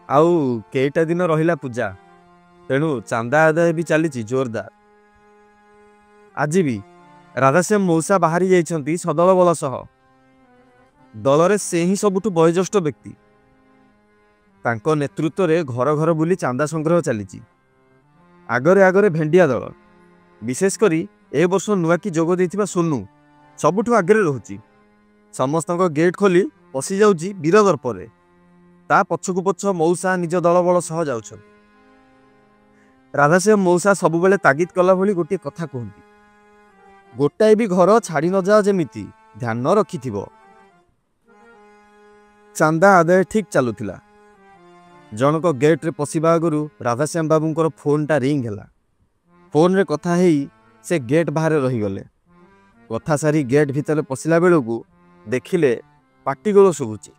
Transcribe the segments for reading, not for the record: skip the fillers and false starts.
ଆଉ କେଇଟା ଦିନ ରହିଲା ପୂଜା, ତେଣୁ ଚାନ୍ଦା ଆଦାୟ ବି ଚାଲିଛି ଜୋରଦାର। ଆଜି ବି ରାଧାଶ୍ୟାମ ମଉସା ବାହାରି ଯାଇଛନ୍ତି ସଦଳବଳ ସହ। ଦଳରେ ସେ ହିଁ ସବୁଠୁ ବୟୋଜ୍ୟେଷ୍ଠ ବ୍ୟକ୍ତି। ତାଙ୍କ ନେତୃତ୍ୱରେ ଘର ଘର ବୁଲି ଚାନ୍ଦା ସଂଗ୍ରହ ଚାଲିଛି। ଆଗରେ ଆଗରେ ଭେଣ୍ଡିଆ ଦଳ, ବିଶେଷ କରି ଏ ବର୍ଷ ନୂଆକି ଯୋଗ ଦେଇଥିବା ସୋନୁ ସବୁଠୁ ଆଗରେ ରହୁଛି। ସମସ୍ତଙ୍କ ଗେଟ୍ ଖୋଲି ପଶିଯାଉଛି ବୀର ଦର୍ପରେ। ତା ପଛକୁ ପଛ ମଉସା ନିଜ ଦଳବଳ ସହ ଯାଉଛନ୍ତି। ରାଧାଶ୍ୟାମ ମଉସା ସବୁବେଳେ ତାଗିଦ କଲା ଭଳି ଗୋଟିଏ କଥା କୁହନ୍ତି, ଗୋଟାଏ ବି ଘର ଛାଡ଼ି ନଯାଅ ଯେମିତି ଧ୍ୟାନ ରଖିଥିବ। ଚାନ୍ଦା ଆଦାୟ ଠିକ୍ ଚାଲୁଥିଲା। ଜଣକ ଗେଟ୍ରେ ପଶିବା ଆଗରୁ ରାଧାଶ୍ୟାମ ବାବୁଙ୍କର ଫୋନ୍ଟା ରିଙ୍ଗ ହେଲା। ଫୋନ୍ରେ କଥା ହେଇ ସେ ଗେଟ୍ ବାହାରେ ରହିଗଲେ। କଥା ସାରି ଗେଟ୍ ଭିତରେ ପଶିଲା ବେଳକୁ ଦେଖିଲେ ପାଟିଗୋଳ ଶୁଭୁଛି।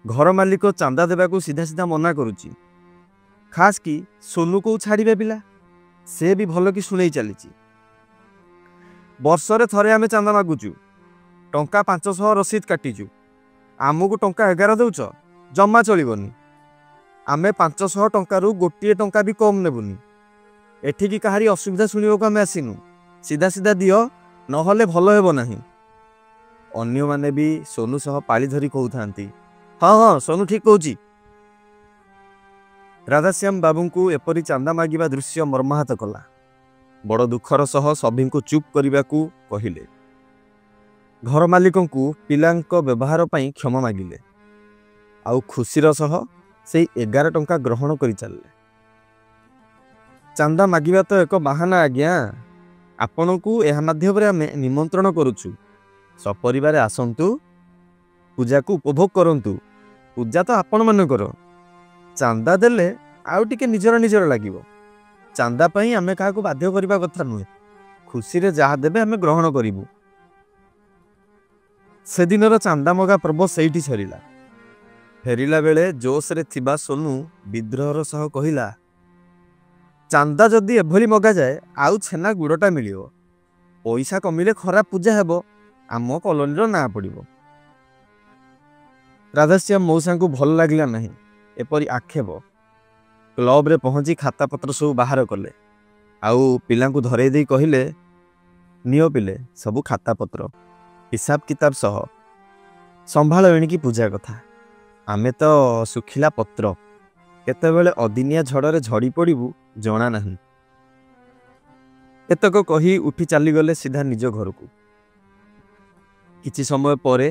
ଘର ମାଲିକ ଚାନ୍ଦା ଦେବାକୁ ସିଧା ସିଧା ମନା କରୁଛି। ଖାସ୍ କି ସୋନୁ କୋଉ ଛାଡ଼ିବେ ପିଲା, ସେ ବି ଭଲ କି ଶୁଣେଇ ଚାଲିଛି। ବର୍ଷରେ ଥରେ ଆମେ ଚାନ୍ଦା ମାଗୁଛୁ, ଟଙ୍କା 500 ରସିଦ କାଟିଛୁ, ଆମକୁ ଟଙ୍କା 11 ଦେଉଛ, ଜମା ଚଳିବନି। ଆମେ 500 ଟଙ୍କାରୁ ଗୋଟିଏ ଟଙ୍କା ବି କମ୍ ନେବୁନି। ଏଠିକି କାହାରି ଅସୁବିଧା ଶୁଣିବାକୁ ଆମେ ଆସିନୁ। ସିଧା ସିଧା ଦିଅ, ନହେଲେ ଭଲ ହେବ ନାହିଁ। ଅନ୍ୟମାନେ ବି ସୋନୁ ସହ ପାଳି ଧରି କହୁଥାନ୍ତି, ହଁ ହଁ, ସୋନୁ ଠିକ୍ କହୁଛି। ରାଧାଶ୍ୟାମ ବାବୁଙ୍କୁ ଏପରି ଚାନ୍ଦା ମାଗିବା ଦୃଶ୍ୟ ମର୍ମାହତ କଲା। ବଡ଼ ଦୁଃଖର ସହ ସଭିଙ୍କୁ ଚୁପ୍ କରିବାକୁ କହିଲେ। ଘର ମାଲିକଙ୍କୁ ପିଲାଙ୍କ ବ୍ୟବହାର ପାଇଁ କ୍ଷମା ମାଗିଲେ, ଆଉ ଖୁସିର ସହ ସେଇ 11 ଟଙ୍କା ଗ୍ରହଣ କରି ଚାଲିଲେ। ଚାନ୍ଦା ମାଗିବା ତ ଏକ ବାହାନା ଆଜ୍ଞା। ଆପଣଙ୍କୁ ଏହା ମାଧ୍ୟମରେ ଆମେ ନିମନ୍ତ୍ରଣ କରୁଛୁ, ସପରିବାରେ ଆସନ୍ତୁ, ପୂଜାକୁ ଉପଭୋଗ କରନ୍ତୁ। ପୂଜା ତ ଆପଣମାନଙ୍କର, ଚାନ୍ଦା ଦେଲେ ଆଉ ଟିକେ ନିଜର ନିଜର ଲାଗିବ। ଚାନ୍ଦା ପାଇଁ ଆମେ କାହାକୁ ବାଧ୍ୟ କରିବା କଥା ନୁହେଁ। ଖୁସିରେ ଯାହା ଦେବେ ଆମେ ଗ୍ରହଣ କରିବୁ। ସେଦିନର ଚାନ୍ଦା ମଗା ପର୍ବ ସେଇଠି ସରିଲା। ଫେରିଲା ବେଳେ ଜୋସରେ ଥିବା ସୋନୁ ବିଦ୍ରୋହର ସହ କହିଲା, ଚାନ୍ଦା ଯଦି ଏଭଳି ମଗାଯାଏ ଆଉ ଛେନା ଗୁଡ଼ଟା ମିଳିବ। ପଇସା କମିଲେ ଖରାପ ପୂଜା ହେବ, ଆମ କଲୋନୀର ନାଁ ପଡ଼ିବ। ରାଧାଶ୍ୟାମ ମଉସାଙ୍କୁ ଭଲ ଲାଗିଲା ନାହିଁ ଏପରି ଆକ୍ଷେପ। କ୍ଲବରେ ପହଞ୍ଚି ଖାତାପତ୍ର ସବୁ ବାହାର କଲେ, ଆଉ ପିଲାଙ୍କୁ ଧରେଇ ଦେଇ କହିଲେ, ନିଅ ପିଲେ ସବୁ ଖାତାପତ୍ର ହିସାବ କିତାବ ସହ, ସମ୍ଭାଳ ଏଣିକି ପୂଜା କଥା। ଆମେ ତ ଶୁଖିଲା ପତ୍ର, କେତେବେଳେ ଅଦିନିଆ ଝଡ଼ରେ ଝଡ଼ି ପଡ଼ିବୁ ଜଣା ନାହିଁ। ଏତକ କହି ଉଠି ଚାଲିଗଲେ ସିଧା ନିଜ ଘରକୁ। କିଛି ସମୟ ପରେ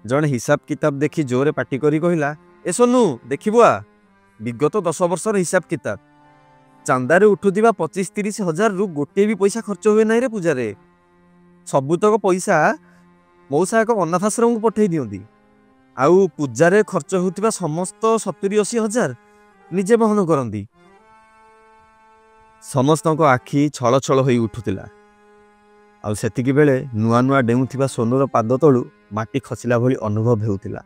ଜଣେ ହିସାବ କିତାବ ଦେଖି ଜୋରେ ପାଟି କରି କହିଲା, ଏ ସୋନୁ ଦେଖିବୁ ଆ, ବିଗତ 10 ବର୍ଷର ହିସାବ କିତାବ। ଚାନ୍ଦାରେ ଉଠୁଥିବା 25-30 ହଜାରରୁ ଗୋଟିଏ ବି ପଇସା ଖର୍ଚ୍ଚ ହୁଏ ନାହିଁ ରେ ପୂଜାରେ। ସବୁତକ ପଇସା ମଉସା ଏକ ଅନାଥାଶ୍ରମକୁ ପଠେଇ ଦିଅନ୍ତି, ଆଉ ପୂଜାରେ ଖର୍ଚ୍ଚ ହେଉଥିବା ସମସ୍ତ 70-80 ହଜାର ନିଜେ ବହନ କରନ୍ତି। ସମସ୍ତଙ୍କ ଆଖି ଛଳ ଛଳ ହୋଇ ଉଠୁଥିଲା। ଆଉ ସେତିକି ବେଳେ ନୂଆ ନୂଆ ଡେଉଁଥିବା ସୋନୁର ପାଦ ତଳୁ ମାଟି ଖସିଲା ଭଳି ଅନୁଭବ ହେଉଥିଲା।